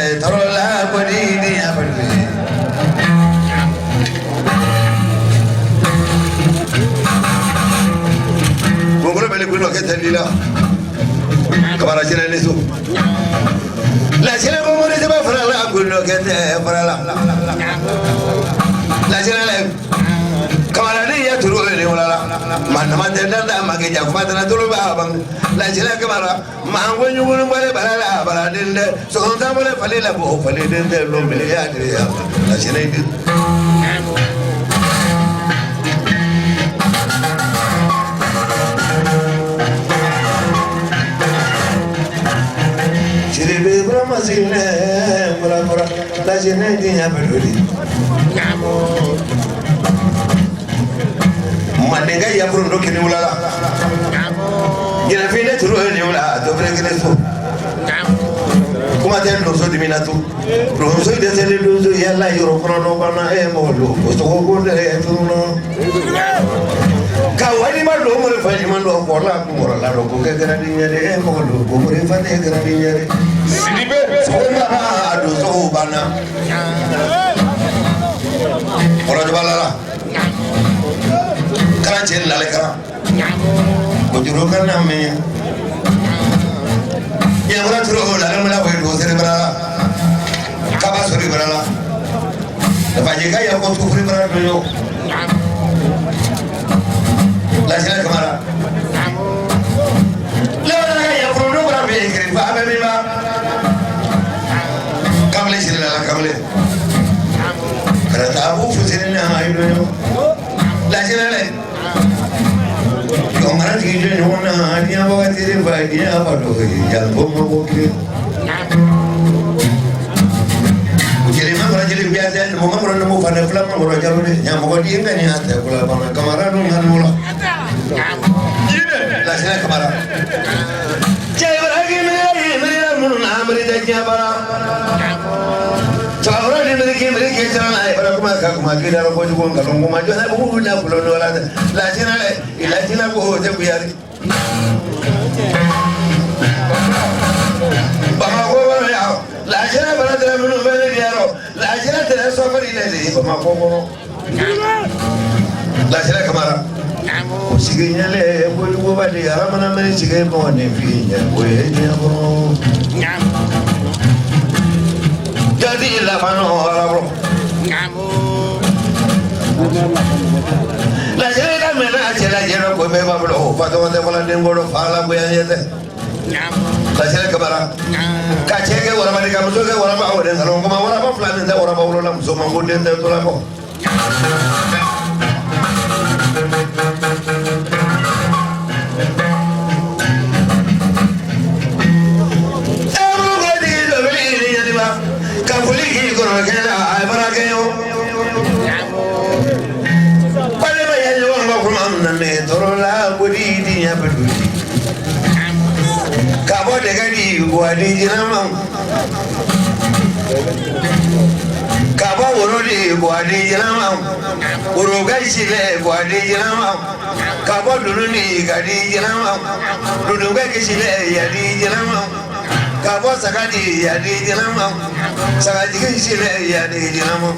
ne tɔɔrɔ la kɔni ni a bɛ Gongolo bɛ ni kɛ tɛ la Kamara jɛnɛ ne so Lajɛnɛ ko mori sɛbɛ fara la gundo kɛ tɛ fara la Lajɛnɛ Kamara ni ya turu ni wala la ma nama tɛ dan da ma kɛ jakuma tɛ tulu b'a ban Lajɛnɛ Kamara maa ko ɲugun bɔlen bara la bara den dɛ sɔgɔntan bɔlen falen la bɔ falen den tɛ lon ya de ya Lajɛnɛ di Siribe Burama sigilen bɔra bɔra Lajɛnɛ diɲɛ bɛ dodi Mandenka yakuru do kini wula la Ɲɛnafin turu ni wula to fere kelen so kuma tɛ donso dimina tu donso dɛsɛlen donso yala yɔrɔ kɔnɔ dɔ banna e mɔgɔ don o sogo ko dɛ tunu ka walima don mori fa ɲuman dɔ kɔ la kun kɔrɔ la dɔ ko kɛ kɛra ni ɲɛ de e mɔgɔ don ko mori fa tɛ kɛra ni ɲɛ de Sidibe sogo banna donso banna kɔrɔjɔba la kalan cɛ lale kalan kojuru kana mɛn ɲɛkura turu o lale mala ko don sere bara la kaba sori bara la dafaje ka ya ko tufuri bara don yo Lajɛnɛ Kamara lewala ka ya furu bara be kiri fa be mi ma kamale siri la kamale karata abu fusiri na ayi don yo Lajɛnɛ lɛ yɔngara tigi jɔ ɲɔgɔn na diɲɛ wagati de fa diɲɛ fa dɔ ye janko ma ko kelen jeli ma kɔrɔ jeli biya tɛ mɔgɔ kɔrɔ numu fana fila ma kɔrɔ jalo de ɲamɔgɔ den ka nin a tɛ kula bana Kamara dun ka n'o la Lajɛnɛ Kamara cɛ Ibrahima minnu na amiri tɛ diɲɛ bara cɛkɔrɔba ni miriki miriki siran na ye bara kuma ka kuma k'i da kojugu nkalon kuma jɔn bugu da kulon dɔ la dɛ Lajɛnɛ Lajɛnɛ ko o tɛ kuyari Bamakɔ kɔnɔ yan Lajɛnɛ bara tɛ minnu bɛ ne diyarɔ Lajɛnɛ tɛ sɔfɛri de ye Bamakɔ kɔnɔ Lajɛnɛ Kamara o sigi ɲɛlen kojuguba de hadamaden mɛnɛ sigi mɔgɔ ni fi ɲɛ o ye diɲɛ kɔnɔ jadi laban hɔrɔn Lajɛnɛ ka mɛnna a cɛ lajɛnɛ ko bɛɛ b'a bolo o fa tɔgɔ tɛ fɔlɔ den kɔrɔ fa la bonya ɲɛ tɛ Lajɛnɛ Kamara ka cɛ kɛ waraba de ka muso kɛ waraba o de nkalon kuma waraba fila min tɛ waraba wolola muso ma ko den tɛ tola kɔ Ka foli k'i kɔrɔkɛ la a ye baara kɛ o walima ye ɲɔgɔn ka kuma na ne tɔɔrɔ la ko di diɲɛ bɛ dun ka bɔ dɛgɛ di wa di jinɛma ka bɔ woro di wa di jinɛma woro ka silɛ wa di jinɛma ka bɔ dunu di ka di jinɛma dunu ka kisilɛ ya di jinɛma ka bɔ saga di ya di jinɛma sagajigi silɛ ya di jinɛma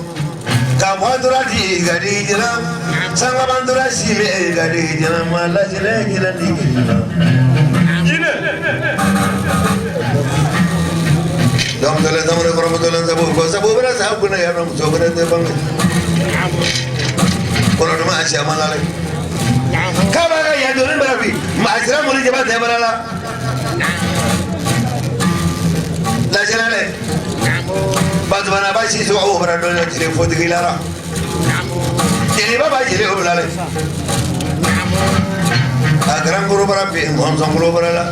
ka bɔ tura di ka di jinɛma sangabantura silɛ ka di jinɛma lajɛlɛ jinɛ di jinɛma. Donc dole zamare kɔrɔ dole sabu ko sabu bɛna sa kunna ya no muso bɛna tɛ bange kɔnɔ dama a siya ma la kaba ka ya dole bara bi maa sira mori jaba tɛ bara la lajɛlɛ dɛ batumana ba si so o bara dɔn tile fotigi lara jeliba b'a jeli o bila dɛ a kɛra koro bara bi ngɔnsɔn koro bara la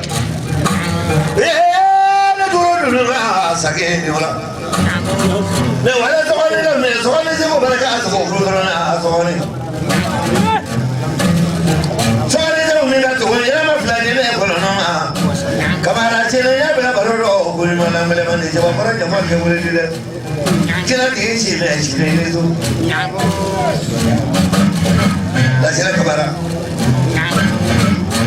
ne toro dunu na sage ni wala ne wala sɔgɔni la mɛ sɔgɔni seko barika a sɔgɔ furu dɔrɔn a sɔgɔni sɔgɔni seko min ka tugu yɛlɛma fila ni ne kɔnɔ ma kamara cɛnɛ ya bila baro dɔ bolima na mɛlɛma ni jaba kɔrɔ jama kɛ wele di dɛ jɛnɛ tigi si mɛ si ne so Lajɛnɛ Kamara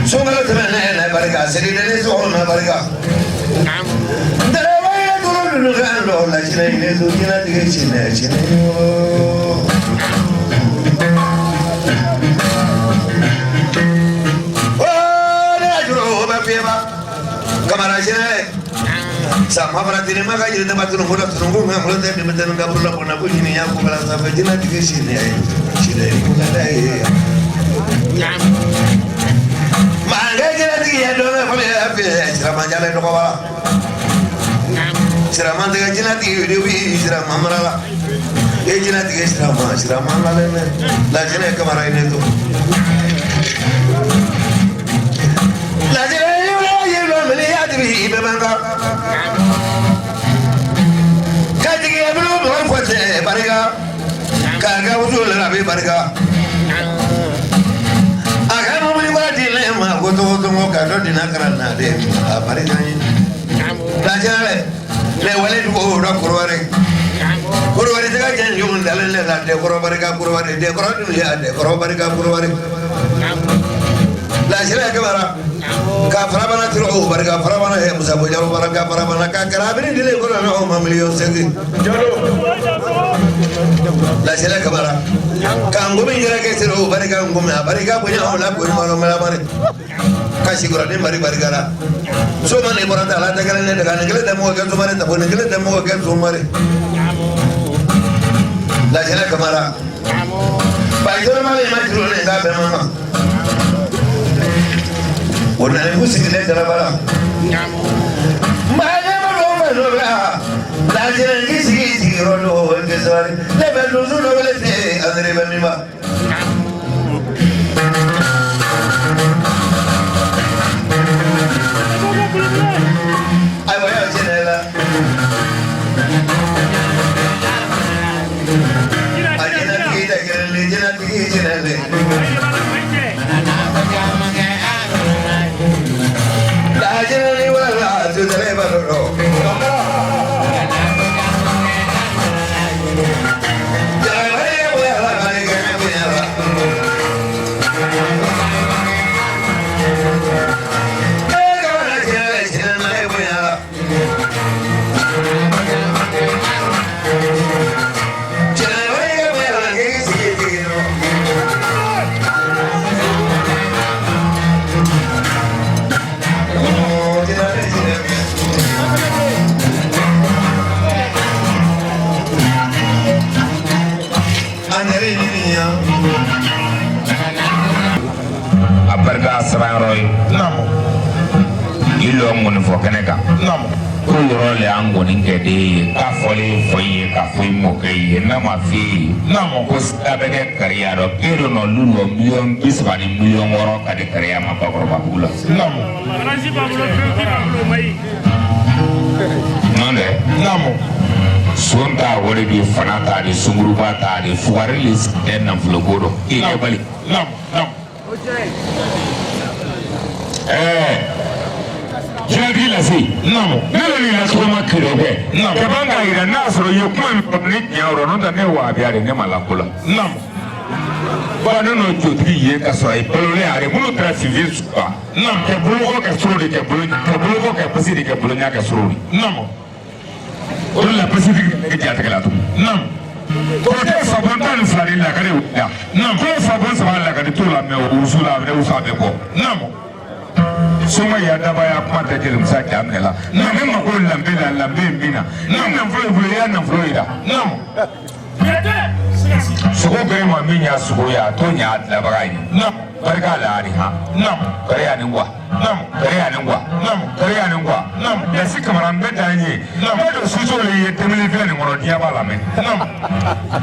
sunkalo tɛmɛ ne na barika seli ne so na barika. dunu kan dɔ lajinɛ ne to jinɛtigi sinɛ sinɛ o. O ne ka juru o bɛ fiyɛ kamara sinɛ sama fana tini ma ka jiri ne ma tunu ko la tunu ko mɛ ko tɛ denmisɛnnin ka bolo la ko na ko ɲini ya ko bala sanfɛ jinɛtigi sinɛ sinɛ ko ka da ye. Maa jinɛtigi ye dɔ bɛ fɔlɔ yɛrɛ fɛ siramanjala dɔgɔ wa. Siraman tigɛ jinɛtigi de bi siraman mara la. E jinɛtigi siraman siraman lalen bɛ lajinɛ kamara ye ne to. Lajinɛ ye lɔ mili ya dibi i bɛ man kan. Ka jigin a bolo mɔgɔ fɔ cɛ barika. K'a ka wusu la a bɛ barika. A ka mobili kura di ne ma ko togo togo ka dɔ dina kalan na de a barika ye. Lajinɛ ne wale dugu o la korowari. Korowari tɛ ka jɛ ɲɔgɔn dalen ne la dɛkɔrɔ barika korowari dɛkɔrɔ dun ye a dɛkɔrɔ barika korowari. Lajinɛ kamara ka farabana turu o barika farabana ye musa bojalo barika farabana ka karabini dile kɔnɔ na o ma miliyɔn 8. Lajinɛ kamara ka ngomi yɛrɛ kɛ sera o barika ngomi a barika bonya o la ko ɲuman mala ka sikɔrɔ ni mari barika la. Soma ne bɔra ta la tɛ kelen ne de kan nin kelen tɛ mɔgɔ kɛ sumari ta nin kelen tɛ mɔgɔ kɛ sumari. Lajinɛ kamara bajɔrɔ ma ma juru ne k'a bɛɛ ma kan. O nana ko sigilen dalaba la. Maa ɲɛma dɔw bɛ dɔ la. Lajinɛ k'i sigi sigiyɔrɔ dɔ o kɛ sabali. Ne bɛ dusu dɔ wele ten André bɛ min ma. Ayiwa y'a tiɲɛ la. A jinɛtigi tɛ kelen ye jinɛtigi jinɛ le. Lajinɛ ni wala sutɛlɛ b'a dɔn. Jalabali bonya la malikɛ bonya la. E kamana jinɛ jinɛ na e bonya la. Jalabali bonya la k'i sigi sigi nɔ. Jinɛ jinɛ. An yɛrɛ ɲini yan. A barika sɛbɛnyɔrɔ ye. Naamu. I lɔ ŋɔni fɔ kɛnɛ kan. Naamu. Ko yɔrɔ le y'an ŋɔni kɛ den ye k'a fɔlen fɔ i ye k'a fɔ i mɔkɛ ye n'a ma f'i ye. Naamu. Ko sira bɛ kɛ kariya dɔ k'e dɔ nɔ lu lɔ miliyɔn 30 ni miliyɔn 6 ka di kariya ma Bakɔrɔbabugu la. Naamu. Faransi b'a bolo, Turki b'a bolo, Mayi. N'o tɛ. Naamu. Son ta o de di fana ta di sunguruba ta di fugari le tɛ nafoloko dɔn k'i kɛ bali. Naamu. Naamu. Ɛɛ jinɛtigi lase. Naamu. Ne yɛrɛ ni lasɔrɔ ma kiri kɛ. Naamu. Ka ban k'a yira n'a sɔrɔ i ye kuma min fɔ ni tiɲɛ yɔrɔ n'o tɛ ne wahabiya de ne ma la ko la. Naamu. Ba ne n'o jotigi ye ka sɔrɔ i balolen a yɛrɛ minnu taara sinfin su kan. Naamu. Kɛ boloko kɛ soro de kɛ bolo kɛ boloko kɛ pasi de kɛ bolo ɲɛ kɛ soro de. Naamu. O de la pasitigi bɛ jatigɛ la tugun. Naamu. Kɔrɔkɛ fabon 12 de lakari wulila. Naamu. Ko fabon 3 lakari t'o la mɛ o wusu la a bɛ wusu a bɛ bɔ. Naamu. Soma ya daba ya kuma tɛ jelimusa ja minɛ la. Nka ne mako lanbe la lanbe in bɛ na. Ni nafolo y'i bolo i y'a nafolo yira. Naamu. Sogo gɛrɛ ma min y'a sogo ye a t'o ɲɛ a dilanbaga ye. Naamu. Barika la ani han. Naamu. Kariya ni wa. Naamu. Kariya ni wa. Naamu. Kariya ni wa. Naamu. Lasi kamara n bɛ dan ye. Naamu. N bɛ don soso le ye denmisɛnnin filɛ nin kɔnɔ diɲɛ b'a lamɛn. Naamu.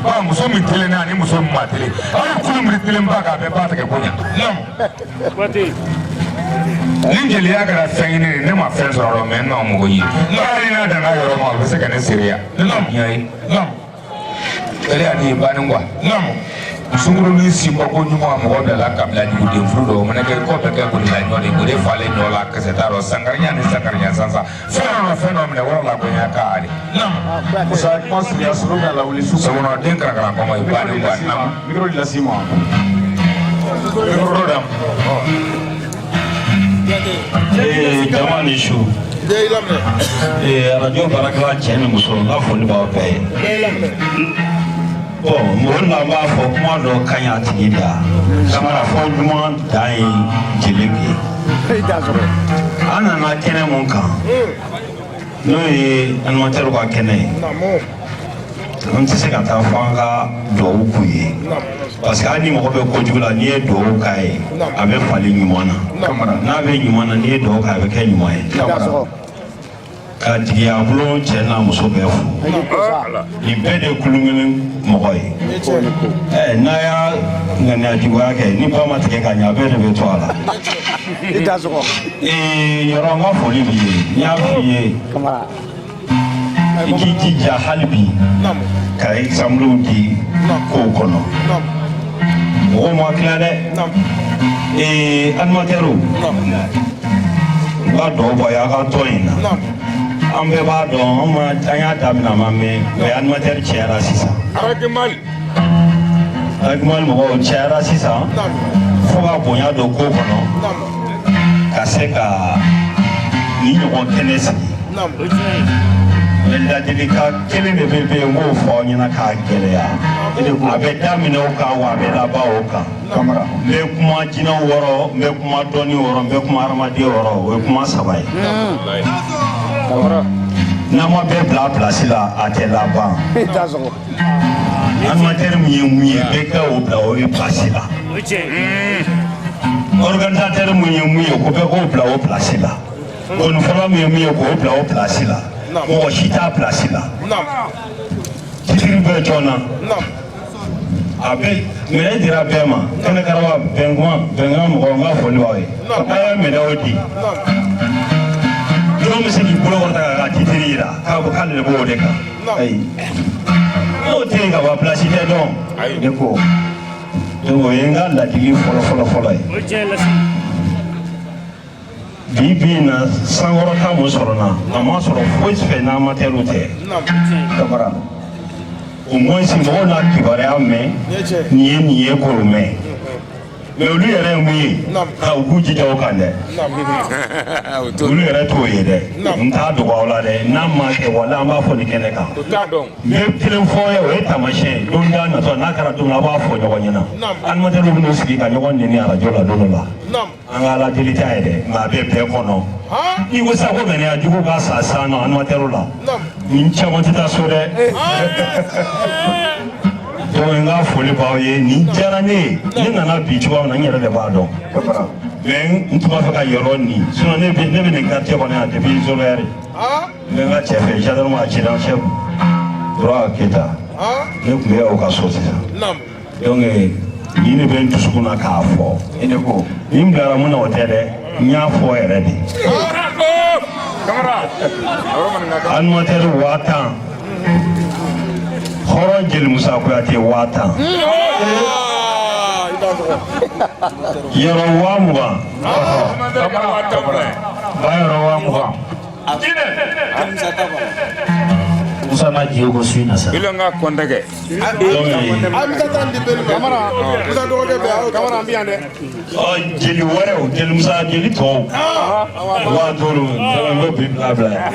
Ba muso min telen n'a ni muso min ma telen. Hali kulu min telen ba k'a bɛɛ ba tigɛ ko ɲa. Naamu. Waati. Ni jeliya kɛra fɛn ɲini de ne ma fɛn sɔrɔ dɔn mɛ n n'aw mɔgɔ ye. Hali n'a danna yɔrɔ ma o bɛ se ka ne seereya. Ne n'aw diɲɛ ye. Naamu. Kariya ni ba ni wa. Naamu. Sunkurunin sinbako ɲuman mɔgɔ bila kabila juguden furu dɔ o mana kɛ kɔ bɛ kɛ bolila ɲɔ de gode falen ɲɔ la kisɛ t'a rɔ sankariɲa ni sankariɲa sansan fɛn dɔ fɛn dɔ minɛ wɔrɔ la gonya k'a ale. Naamu. Musa kuma surunya suru ka lawuli su. Sokɔnɔden karakara kɔngɔ ye ba ni wa naamu. Micro di lasi ma. Micro d'a ma. Ee jama ni su. Arajo baarakɛla cɛ ni muso, n ka foli b'aw bɛɛ ye. Bon, mɔgɔ la b'a fɔ kuma dɔ ka ɲi a tigi da. Samara fɔ ɲuman dan ye jeli ye. An nana kɛnɛ mun kan, n'o ye animateur ka kɛnɛ ye, an tɛ se ka taa fɔ an ka duwawu k'u ye, parce que hali ni mɔgɔ bɛ kojugu la, n'i ye duwawu k'a ye, a bɛ falen ɲuman na. N'a bɛ ɲuman na, n'i ye duwawu k'a ye, a bɛ kɛ ɲuman ye. Ka jigiya bulon cɛ n'a muso bɛɛ fo. Nin bɛɛ de ye kulun kelen mɔgɔ ye. Ɛ, n'a y'a ŋaniya juguya kɛ, ni ba ma tigɛ ka ɲɛ, a bɛɛ de bɛ to a la. Ee, yɔrɔ, n ka foli b'i ye. N y'a f'i ye, i k'i jija hali bi ka exemple di kow kɔnɔ. Mɔgɔw ma tila dɛ. Ee, animateur, n ka duwawu bɔ a ye a ka tɔn in na. An bɛɛ b'a dɔn, an ma an y'a daminɛ, a ma mɛn, mais animateur cayara sisan. Arakimal mɔgɔw cayara sisan fo ka bonya don ko kɔnɔ, ka se ka nin ɲɔgɔn kɛnɛ sigi. Mais ladilikan kelen de bɛ yen, n b'o fɔ aw ɲɛna k'a gɛlɛya. A bɛ daminɛ o kan, wa a bɛ laban o kan. N bɛ kuma jinɛw wɔrɔ, n bɛ kuma dɔnni wɔrɔ, n bɛ kuma hadamaden wɔrɔ. O ye kuma saba ye. N'an ma bɛɛ bila place la, a tɛ laban. Animateur min ye mun ye, bɛɛ ka o bila o ye place la. Organisateur mun ye mun ye, ko bɛɛ k'o bila o place la. Gɔnifɔla min ye mun ye, k'o bila o place la. Mɔgɔ si t'a place la. Titre bɛ jɔn na? A bɛ minɛ dira bɛɛ ma. Kɛnɛ karaba bɛnkan bɛnkan mɔgɔw, n ka foli b'aw ye. A ye minɛw di, jɔn bɛ se k'i bolo kɔrɔta k'a ka titre yira k'a ko k'ale de b'o de kan? Ayi, n'o tɛ yen ka ban, place tɛ dɔn ne ko. Donc o ye n ka ladili fɔlɔ fɔlɔ fɔlɔ ye. Bi bi in na, sankɔrɔta mun sɔrɔ na, a ma sɔrɔ foyi fɛ n'amateur tɛ. Kamara, au moins mɔgɔw n'a kibaruya mɛn, nin ye nin ye k'o mɛn. Mais olu yɛrɛ ye mun ye ka u k'u jija o kan dɛ? Olu yɛrɛ t'o ye dɛ. N t'a dogo aw la dɛ, n'a ma kɛ, wala an b'a fɔ nin kɛnɛ kan. N bɛ kelen fɔ ye, o ye taamasiyɛn ye. Don da natɔ n'a kɛra don min, a b'a fɔ ɲɔgɔn ɲɛna. Animateur bɛn'u sigi ka ɲɔgɔn neni arajo la don dɔ la. An ka ala deli t'a ye dɛ, nka a bɛ bɛɛ kɔnɔ. N'i ko sisan ko ŋaniya jugu ka sa san nɔ animateur la, nin caman tɛ taa so dɛ. Donc n ka foli b'aw ye. Nin diyara ne ye. Ne nana bi cogoya min na, n yɛrɛ de b'a dɔn. Mais n tun b'a fɛ ka yɔrɔ nin, sinon ne bɛ nin quartier kɔnɔ yan depuis Zolɛri. N bɛ n ka cɛ fɛ, gendarme adjudant chef Droit Keyita, ne tun bɛ o ka so sisan. Donc nin de bɛ n dusukun na k'a fɔ. E de ko nin bilara mun na, o tɛ dɛ, n y'a fɔ yɛrɛ de. Animateur 10 000, hɔrɔn Jeli Musa Kuyate 10 000, yɔrɔ 20 000, ba yɔrɔ 20 000. Musa ma jigi ko su in na sa. Ile nga kɔntɛ kɛ. Ɔ, jeli wɛrɛw, Jeli Musa, jeli tɔw 5 000, n bɛ bi bila bila yan.